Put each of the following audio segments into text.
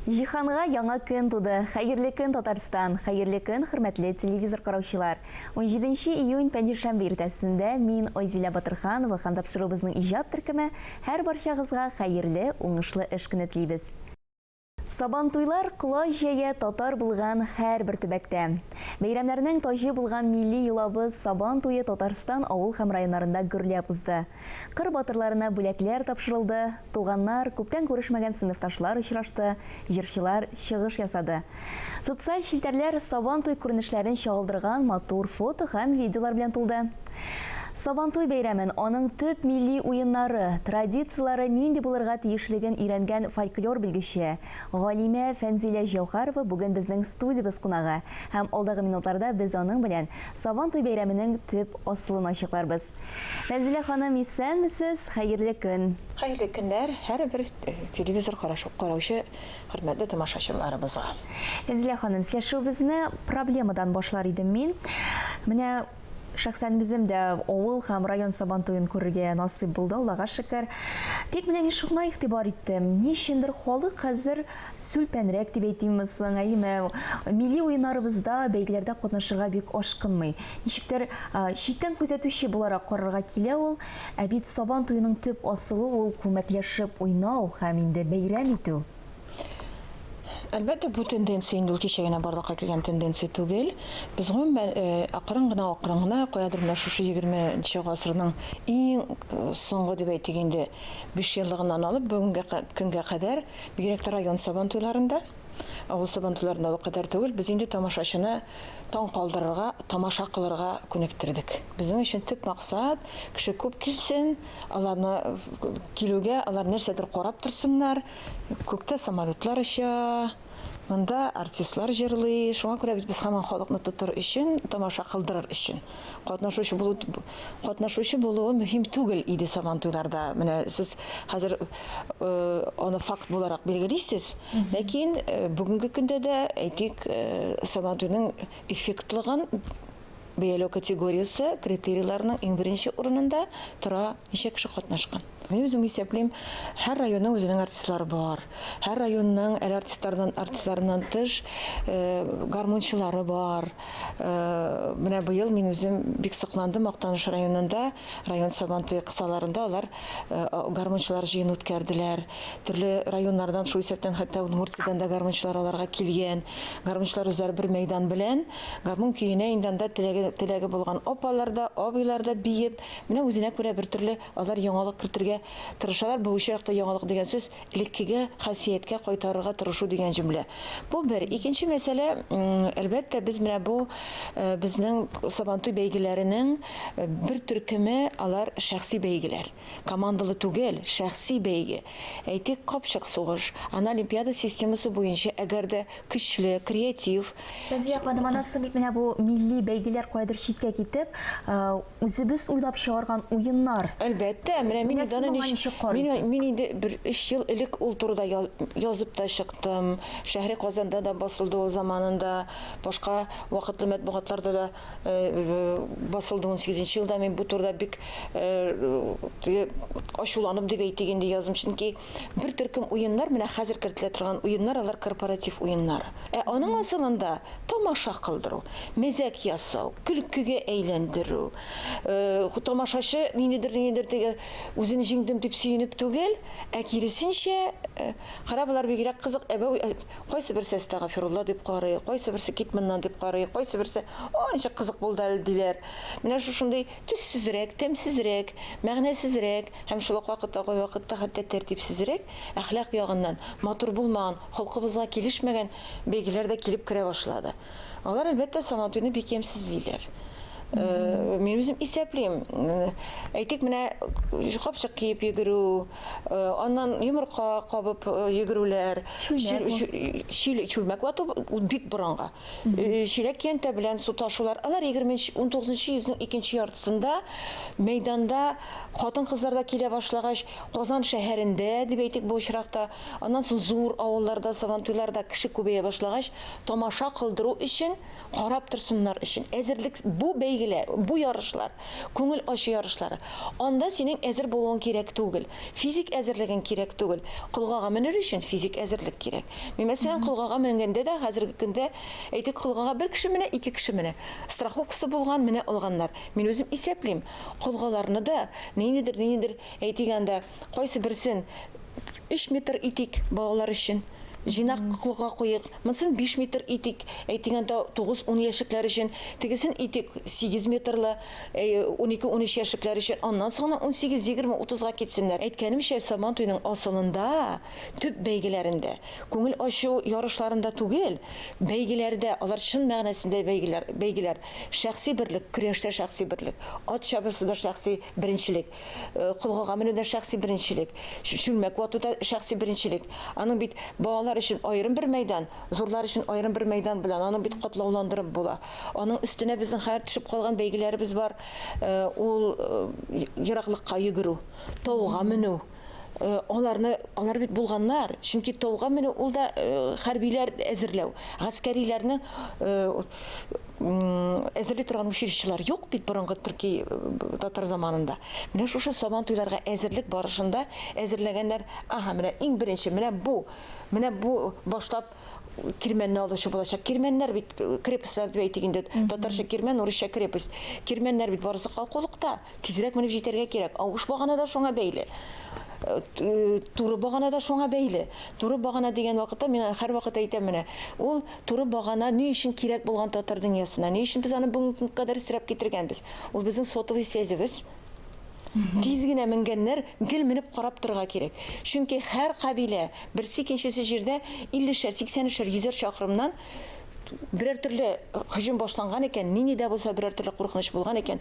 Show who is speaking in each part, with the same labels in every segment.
Speaker 1: Җиһанга яңа көн туды. Хәерле көн, Татарстан! Хәерле көн, хөрмәтле телевизор караучылар! 17 июнь пәнҗешәмбе иртәсендә мин, Айзилә Батырханова һәм тапшыруыбызның иҗат төркеме һәр барчагызга хәерле, уңышлы эш көне телибез. Сабантуйлар колач җәя татар булган һәрбер төбәктә. Бәйрәмнәрнең таҗы булган милли йолабыз Сабан туе Татарстан авыл һәм районнарында гөрләп узды. Кыр батырларына бүләкләр тапшырылды, туганнар, күптән күрешмәгән сыйныфташлар очрашты, җырчылар чыгыш ясады. Социаль челтәрләр Сабан туй күренешләрен чагылдырган матур фото һәм видеолар белән тулды. Сабантуй бәйрәмен, аның төп милли уеннары, традицияләре нинди булырга тиешлеген өйрәнгән фольклор белгече, галимә Фәнзилә Җәүһәрова бүген безнең студиябез кунагы һәм алдагы минутларда без аның белән Сабантуй бәйрәменең төп асылын ачыкларбыз. Фәнзилә ханым, исәнмесез, хәерле көн!
Speaker 2: Хәерле көннәр һәрбер телевизор караучы хөрмәтле тамашачыларыбызга.
Speaker 1: Фәнзилә ханым, сөйләшүебезне проблемадан башлар идем мин. Менә Шәхсән үзем дә авыл һәм район Сабантуен күрергә насыйп булды, Аллага шөкер. Тик менә мин шуңа игътибар иттем, ни өчендер халык хәзер сүлпәнрәк дип әйтимме соң, әйеме, милли уеннарыбызда, бәйгеләрдә катнашырга бик ашкынмый. Ничектер читтән күзәтүче буларак карарга килә ул, ә бит Сабан туеның төп асылы ул күмәкләшеп уйнау һәм инде бәйрәм итү.
Speaker 2: Әлбәттә, бу тенденция инде ул кичә генә барлыкка килгән тенденция түгел. Без гомумән акрын гына, акрын гына каядыр менә шушы 20 нче гасырның иң соңгы дип әйтик инде бишьеллыгыннан алып бүгенге көнгә кадәр, бигрәк тә район сабантуйларында, авыл сабантуйларында ул кадәр түгел, без инде тамашачыны таң калдырырга, тамаша кылырга күнектердек. Безнең өчен төп максат, кеше күп килсен, аларны килүгә алар нәрсәдер карап торсыннар, Күктә самолетлар оча, монда артистлар җырлый. Шуңа күрә бит без һаман халыкны тотыр өчен, тамаша кылдырыр өчен. Катнашучы булу катнашучы булуы мөһим түгел иде Сабантуйларда. Менә сез хәзер аны факт буларак билгелисез. Ләкин бүгенге көндә дә, әйтик, Сабантуйның эффектлыгын бәяләү категориясе критерийларының иң беренче урынында тора ничә кеше катнашкан. Мин үзем исәплим, һәр районның үзенең артистлары бар. Һәр районның әле артистлардан артистларыннан тыш гармунчылары бар. Менә быел мин үзем бик сокландым Актаныш районында, район Сабантуе кысаларында алар гармунчылар җыены үткәрделәр. Төрле районнардан, шул исәптән хәтта Удмуртиядән дә гармунчылар аларга килгән. Гармунчылар үзләре бер мәйдан белән гармун көенә инде анда теләге теләге булган апалар да, абыйлар да биеп, менә үзенә күрә бер төрле Алар яңалык кертергә тырышалар. Бу очракта яңалык дигән сүз элеккеге хасияткә кайтарырга тырышу дигән җөмлә. Бу бер. Икенче мәсьәлә, әлбәттә, без менә бу безнең Сабантуй бәйгеләренең бер төркеме алар шәхси бәйгеләр. Командалы түгел, шәхси бәйге. Әйтик, капчык сугыш. Аны олимпиада системасы буенча, әгәр дә көчле, креатив.
Speaker 1: Тәнзилә ханым, аннан соң бит менә бу милли бәйгеләр каядыр читкә китеп, Үзебез уйлап чыгарган уеннар.
Speaker 2: Әлбәттә, менә мин
Speaker 1: Менә
Speaker 2: инде
Speaker 1: сез
Speaker 2: аны
Speaker 1: моңа
Speaker 2: нич
Speaker 1: ничек
Speaker 2: мин
Speaker 1: карыйсыз?
Speaker 2: мин инде бер өч ел элек ул турыда язып та чыктым. Шәһри Казанда да басылды ул заманында, башка вакытлы матбугатларда да басылды. 18 елда мин бу турыда бик теге ачуланып дип әйтик инде яздым. Чөнки бер төркем уеннар, менә хәзер кертелә торган уеннар, алар корпоратив уеннары. Ә аның асылында тамаша кылдыру, мәзәк ясау, көлкегә әйләндерү. Тамашачы ниндидер ниндидер теге үзен җиңдем дип сөенеп түгел, ә киресенчә, кара болар бигрәк кызык, әбәү кайсы берсе әстәгафирулла дип карый, кайсы берсе кит моннан дип карый, кайсы берсе, о, ничек кызык булды әле диләр. Менә шушындый төссезрәк, тәмсезрәк, мәгънәсезрәк һәм шул ук вакытта кайвакытта хәтта тәртипсезрәк, әхлак ягыннан матур булмаган, холкыбызга килешмәгән бәйгеләр дә килеп керә башлады. Алар, әлбәттә, Сабантуйны бик ямьсезлиләр. Мин үзем исәплим. Әйтик, менә капчык киеп йөгерү, аннан йомырка кабып йөгерүләр, чүлмәк вату ул бик борынгы. Чиләк көянтә белән су ташулар, алар 19 йөзнең икенче яртысында мәйданда хатын-кызлар да килә башлагач, Казан шәһәрендә, дип әйтик бу очракта, Аннан соң зур авылларда Сабантуйларда кеше күбәя башлагач, тамаша кылдыру өчен, карап торсыннар өчен, әзерлек бу бәй бәйгеләр, бу ярышлар, күңел ачу ярышлары. Анда синең әзер булуың кирәк түгел. Физик әзерлегең кирәк түгел. Колгага менер өчен физик әзерлек кирәк. Мин, мәсәлән, колгага менгәндә дә хәзерге көндә, әйтик, колгага бер кеше менә, ике кеше менә. Страховкасы булган, менә алганнар. Мин үзем исәплим. Колгаларны да ниндидер, ниндидер, әйтик анда, кайсы берсен өч метр итик балалар өчен. Җыйнак колга куйык. Монысын 5 метр итик, әйтик анда 9-10 яшьлекләр өчен. Тегесен итик 8 метрлы, 12-13 яшьлекләр өчен. Аннан соң гына 18, 20, 30-га китсеннәр. Әйткәнемчә, Сабан туеның асылында, төп бәйгеләрендә, күңел ачу ярышларында түгел, бәйгеләрдә, алар чын мәгънәсендә бәйгеләр, бәйгеләр. Шәхси берлек, көрәштә шәхси берлек, ат чабышында шәхси беренчелек. Колгага менүдә шәхси беренчелек, чүлмәк ватуда шәхси беренчелек. Аның бит балалар өчен аерым бер мәйдан, зурлар өчен аерым бер мәйдан белән, аның бит катлауландырып була. Аның өстенә безнең хәзер төшеп калган бәйгеләребез бар, ул ераклыкка йөгерү, тауга менү. Аларны, алар бит булганнар, чөнки тауга менү ул да хәрбиләр әзерләү, гаскәриләрнең әзерли торган училищелар юк бит борынгы төрки татар заманында. Менә шушы сабан туйларга әзерлек барышында әзерләгәннәр, аһа, менә иң беренче, менә бу, менә бу башлап кирмәнне алучы булачак. Кирмәннәр бит крепостьлар дип әйтик инде, татарча кирмән, урысча крепость. Кирмәннәр бит барысы калкулыкта. Тизрәк менеп җитәргә кирәк. Авыш багана да шуңа бәйле. Э, э, туры багана да шуңа бәйле. Туры багана дигән вакытта мин һәрвакыт әйтәм менә, ул туры багана ни өчен кирәк булган татар дөньясына? Ни өчен без аны бүгенге кадәр өстерәп китергәнбез? Ул безнең сотовый связебез. Тиз генә менгәннәр, гел менеп карап торырга кирәк. Чөнки һәр кабилә берсе икенчесе җирдә 50-шәр, 80-шәр, 100-әр чакрымнан берәр төрле һөҗүм башланган икән, нинди дә булса берәр төрле куркыныч булган икән,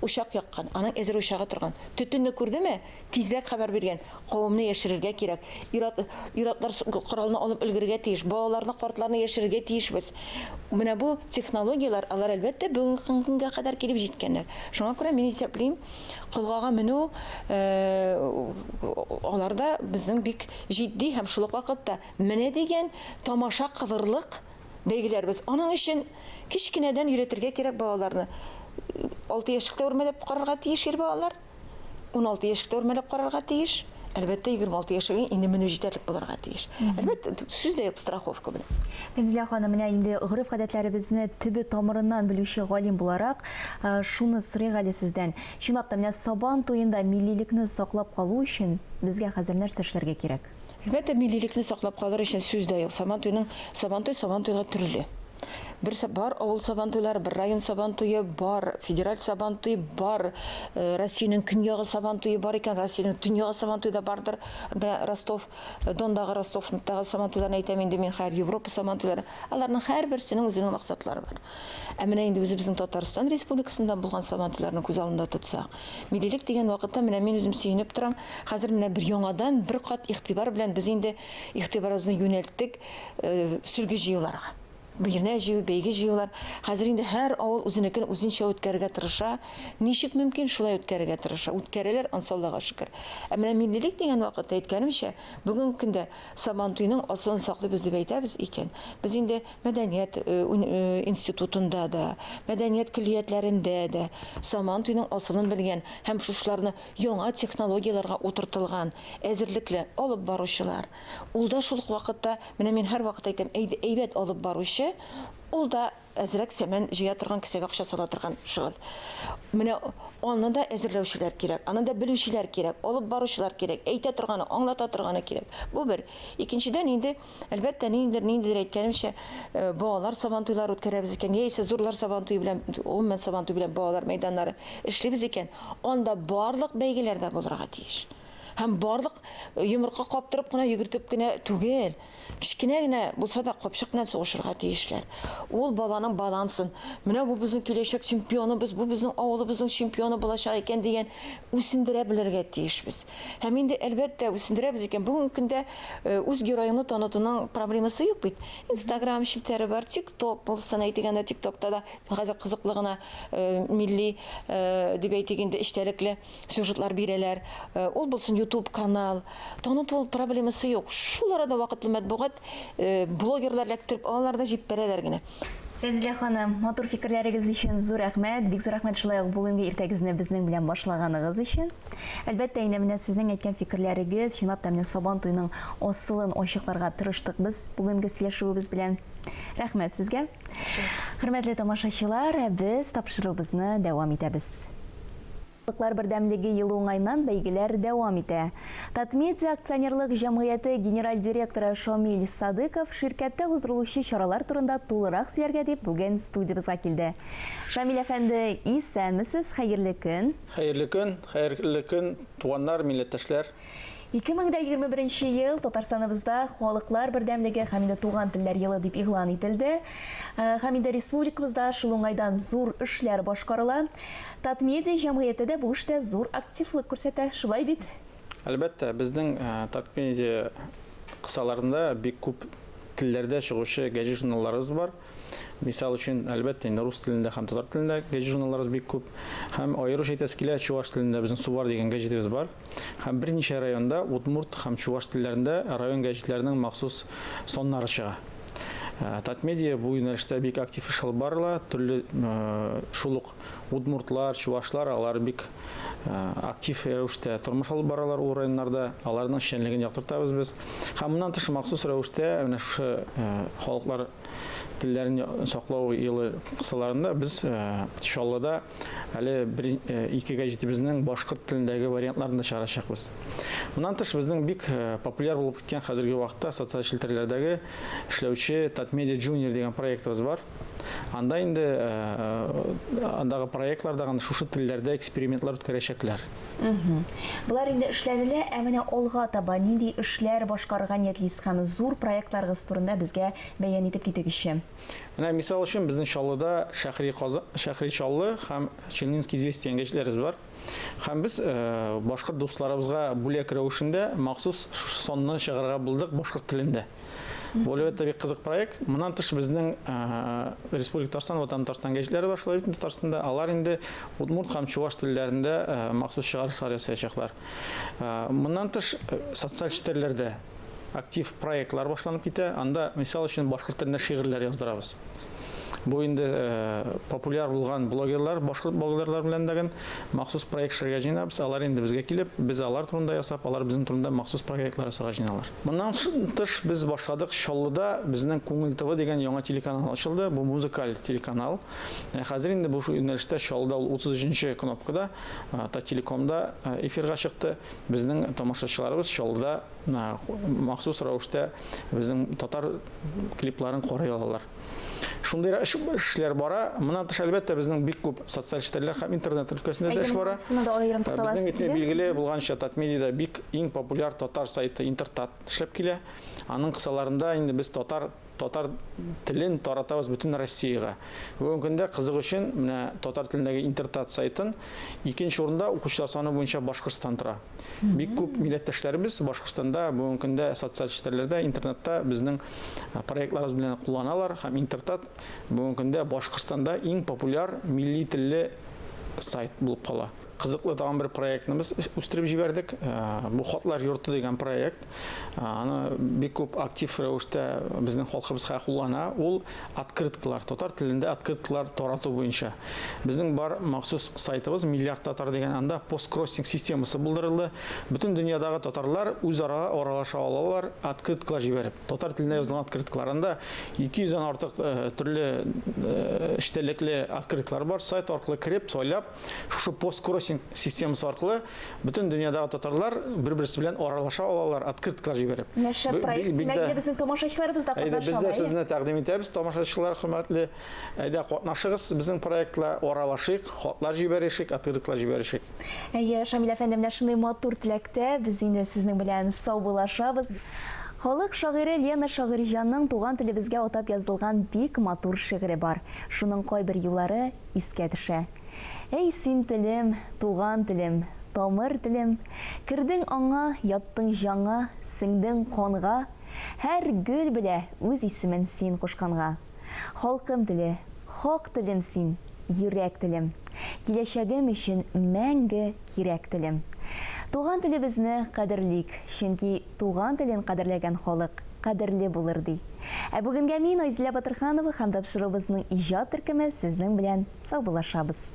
Speaker 2: учак яккан, аның әзер учагы торган. Төтенне күрдеме, тизрәк хәбәр биргән, кавымны яшерергә кирәк. Ир-ат, ир-атлар коралны алып өлгерергә тиеш, балаларны, картларны яшерергә тиешбез. Менә бу технологияләр, алар, әлбәттә, бүгенге көнгә кадәр килеп җиткәннәр. Шуңа күрә мин исәплим, колгага менү, алар да безнең бик җитди һәм шул ук вакытта Менә дигән тамаша кылырлык бәйгеләребез. Аның өчен кечкенәдән өйрәтергә кирәк балаларны. 6 яшьлектә үрмәләп карарга тиеш ир балалар. 16 яшьлектә үрмәләп карарга тиеш. Әлбәттә, 26 яшьлегең инде менү җитәрлек булырга тиеш. Әлбәттә, сүз дә юк страховка белән.
Speaker 1: Фәнзилә ханым, менә инде гореф-гадәтләребезне төбе тамырыннан белүче галим буларак, шуны сорыйк әле сездән. Чынлап та, менә Сабан туенда миллилекне саклап калу өчен безгә хәзер нәрсә эшләргә кирәк?
Speaker 2: Әлбәттә, миллилекне саклап калыр өчен сүз дә юк. Сабантуйның Сабантуй Сабантуйга төрле. Бер бар авыл Сабантуйлары, бер район Сабантуе, бар федераль Сабантуй, бар э, Россиянең көньягы Сабантуе бар икән, Россиянең төньягы Сабантуе да бардыр. Менә Ростов, э, Дондагы Ростовтагы Сабантуйларны әйтәм инде мин, хәер, Европа Сабантуйлары. Аларның һәрберсенең үзенең максатлары бар. Ә менә инде үзебезнең Татарстан Республикасында булган Сабантуйларны күз алдында тотсак, Миллилек дигән вакытта менә мин үзем сөенеп торам. Хәзер менә бер яңадан бер кат игътибар белән без инде игътибарыбызны юнәлттек э, сөлге җыюларга. Бирнә җыю, бәйге җыюлар. Хәзер инде һәр авыл үзенекен үзенчә үткәрергә тырыша. Ничек мөмкин, шулай үткәрергә тырыша. Үткәрәләр, ансы Аллага шөкер. Ә менә миллилек дигән вакытта әйткәнемчә, бүгенге көндә Сабантуйның асылын саклыйбыз дип әйтәбез икән, без инде Мәдәният институтында да, мәдәният көллиятләрендә дә Саман туйның асылын белгән һәм шушыларны яңа технологияләргә утыртылган әзерлекле алып баручылар. Ул да шул ук вакытта, менә мин һәрвакыт әйтәм, әйбәт алып баручы, ул да әзрәк сәмән җыя торган, кесәгә акча сала торган шөгыль. Менә аны да әзерләүчеләр кирәк, аны да белүчеләр кирәк, алып баручылар кирәк, әйтә торганы, аңлата торганы кирәк. Бу бер. Икенчедән инде, әлбәттә, ниндидер, ниндидер әйткәнемчә, э, балалар сабантуйлары үткәрәбез икән, яисә зурлар сабантуе белән, гомумән сабантуй белән балалар мәйданнары эшлибез икән, анда барлык бәйгеләр дә булырга тиеш. Һәм барлык э, йомырка каптырып кына, йөгертеп кенә түгел. Кечкенә генә булса да капчык белән сугышырга тиешләр. Ул баланың балансын, менә бу безнең киләчәк чемпионыбыз, бу безнең авылыбызның чемпионы булачак икән дигән үсендерә белергә тиешбез. Һәм инде, әлбәттә, үсендерәбез икән, бүгенге көндә э, үз героеңны танытуның проблемасы юк бит. Инстаграм челтәре бар, ТикТок булсын, әйтик анда ТикТокта да хәзер кызыклы гына э, милли э, дип әйтик инде эчтәлекле сюжетлар бирәләр. Ул булсын YouTube канал. Таныту проблемасы юк. Шул арада вакытлы матбугат, блогерлар эләктереп алалар да җибәрәләр генә.
Speaker 1: Тәнзилә ханым, матур фикерләрегез өчен зур рәхмәт. Бик зур рәхмәт шулай ук бүгенге иртәгезне безнең белән башлаганыгыз өчен. Әлбәттә, инде менә сезнең әйткән фикерләрегез, чынлап та менә Сабан туеның асылын ачыкларга тырыштык без бүгенге сөйләшүебез белән. Рәхмәт сезгә. Хөрмәтле тамашачылар, без тапшыруыбызны дәвам итәбез. Халыклар бердәмлеге елы уңаеннан бәйгеләр дәвам итә. Татмедиа акционерлык җәмгыяте генераль директоры Шамил Садыков ширкәттә уздырылучы чаралар турында тулырак сөйләргә дип бүген студиябезгә килде. Шамил әфәнде, исәнмесез, хәерле көн!
Speaker 3: Хәерле көн, хәерле көн, туганнар, милләттәшләр!
Speaker 1: 2021 нче ел Татарстаныбызда Халыклар бердәмлеге һәм инде Туган телләр елы дип игълан ителде. Һәм инде республикабызда шул уңайдан зур эшләр башкарыла. Татмедиа җәмгыяте дә бу эштә зур активлык күрсәтә, шулай бит?
Speaker 3: Әлбәттә, безнең Татмедиа кысаларында бик күп телләрдә чыгучы гәҗит-журналларыбыз бар. Мисал өчен, әлбәттә, инде рус телендә һәм татар телендә гәҗит-журналларыбыз бик күп. Һәм аеруча әйтәсе килә, чуваш телендә безнең Сувар дигән гәҗитебез бар. Һәм берничә районда удмурт һәм чуваш телләрендә район гәҗитләренең махсус саннары чыга. Татмедиа бу юнәлештә бик актив эш алып барыла. Төрле шул ук удмуртлар, чувашлар, алар бик актив рәвештә тормыш алып баралар ул районнарда. Аларның эшчәнлеген яктыртабыз без. Һәм моннан тыш махсус рәвештә менә шушы халыклар телләрен саклау елы кысаларында без Чаллыда әле бер ике гәҗитебезнең башкорт телендәге вариантларын да чыгарачакбыз. Моннан тыш безнең бик популяр булып киткән хәзерге вакытта социаль челтәрләрдәге эшләүче Татмедиа Junior дигән проектыбыз бар. Анда инде андагы проектларда гына шушы телләрдә экспериментлар үткәрәчәкләр.
Speaker 1: Болар инде эшләнелә, ә менә алга таба нинди эшләр башкарырга ниятлисез һәм зур проектларыгыз турында безгә бәян итеп китегезче.
Speaker 3: Менә мисал өчен безнең Чаллыда Шәһри Казан, Шәһри Чаллы һәм Челнинский известия дигән гәҗитләребез бар. Һәм без башкорт дусларыбызга бүләк рәвешендә махсус шушы санны чыгарырга булдык башкорт телендә. Бу, әлбәттә, бик кызык проект. Моннан тыш безнең Республика Татарстан, Ватан Татарстан гәҗитләре бар шулай бит Татарстанда. Алар инде удмурт һәм чуваш телләрендә махсус чыгарышлар ясаячаклар. Моннан тыш социаль челтәрләрдә актив проектлар башланып китә. Анда, мисал өчен, башкорт телендә шигырьләр яздырабыз. Бу инде популяр булган блогерлар, башкорт блогерлар белән дә махсус проект эшләргә җыенабыз. Алар инде безгә килеп, без алар турында ясап, алар безнең турында махсус проектлар ясарга җыеналар. Моннан тыш без башладык Чаллыда безнең Күңел ТВ дигән яңа телеканал ачылды. Бу музыкаль телеканал. Хәзер инде бу юнәлештә Чаллыда ул 33 нче кнопкада, Таттелекомда эфирга чыкты. Безнең тамашачыларыбыз Чаллыда махсус рәвештә безнең татар клипларын карый алалар. Шундый эшләр бара. Моннан тыш, әлбәттә, безнең бик күп социаль челтәрләр һәм интернет өлкәсендә дә эш бара. Безнең бит билгеле булганча, Татмедиада бик иң популяр татар сайты Интертат эшләп килә. Аның кысаларында инде без татар татар телен таратабыз бөтен Россиягә. Бүгенге көндә кызык өчен менә татар телендәге Интертат сайтын икенче урында укучылар саны буенча Башкортстан тора. Бик күп милләттәшләребез Башкортстанда бүгенге көндә социаль челтәрләрдә, интернетта безнең проектларыбыз белән кулланалар һәм Интертат бүгенге көндә Башкортстанда иң популяр милли телле сайт булып кала. Кызыклы тагын бер проектны без үстереп җибәрдек. Бу Хатлар йорты дигән проект. Аны бик күп актив рәвештә безнең халкыбыз хәзер куллана. Ул открыткалар, татар телендә открыткалар тарату буенча. Безнең бар махсус сайтыбыз Миллиард татар дигән, анда посткроссинг системасы булдырылды. Бөтен дөньядагы татарлар үзара аралаша алалар, открыткалар җибәреп. Татар телендә язылган открыткалар. Анда 200 дән артык төрле эчтәлекле открыткалар бар. Сайт аркылы кереп, сайлап, шушы посткроссинг системасы аркылы бөтен дөньядагы татарлар бер-берсе белән аралаша алалар, открыткалар җибәреп.
Speaker 1: Менә шәп проект. Димәк, инде безнең тамашачыларыбыз да катнаша
Speaker 3: ала. Без дә сезне тәкъдим итәбез, тамашачылар, хөрмәтле. Әйдә, катнашыгыз безнең проектла, аралашыйк, хатлар җибәрешик, открыткалар җибәрешик.
Speaker 1: Әйе, Шамил әфәнде, менә шундый матур теләктә без инде сезнең белән саубуллашабыз. Халык шагыйре Лена Шагыйрьҗанның туган телебезгә атап язылган бик матур шигыре бар. Шуның кайбер юллары искә төшә. Әй син телем, туган телем, тамыр телем, Кердең аңа, яттың җанга, сеңдең канга, Һәр гөл белә үз исемен син кушканга. Халкым теле, хак телем син, йөрәк телем, Киләчәгем өчен мәңге кирәк телем. Туган телебезне кадерлик, чөнки туган телен кадерләгән халык. кадерле булыр, ди. Ә бүгенгә мин, Айзилә Батырханова һәм тапшыруыбызның иҗат төркеме сезнең белән саубуллашабыз.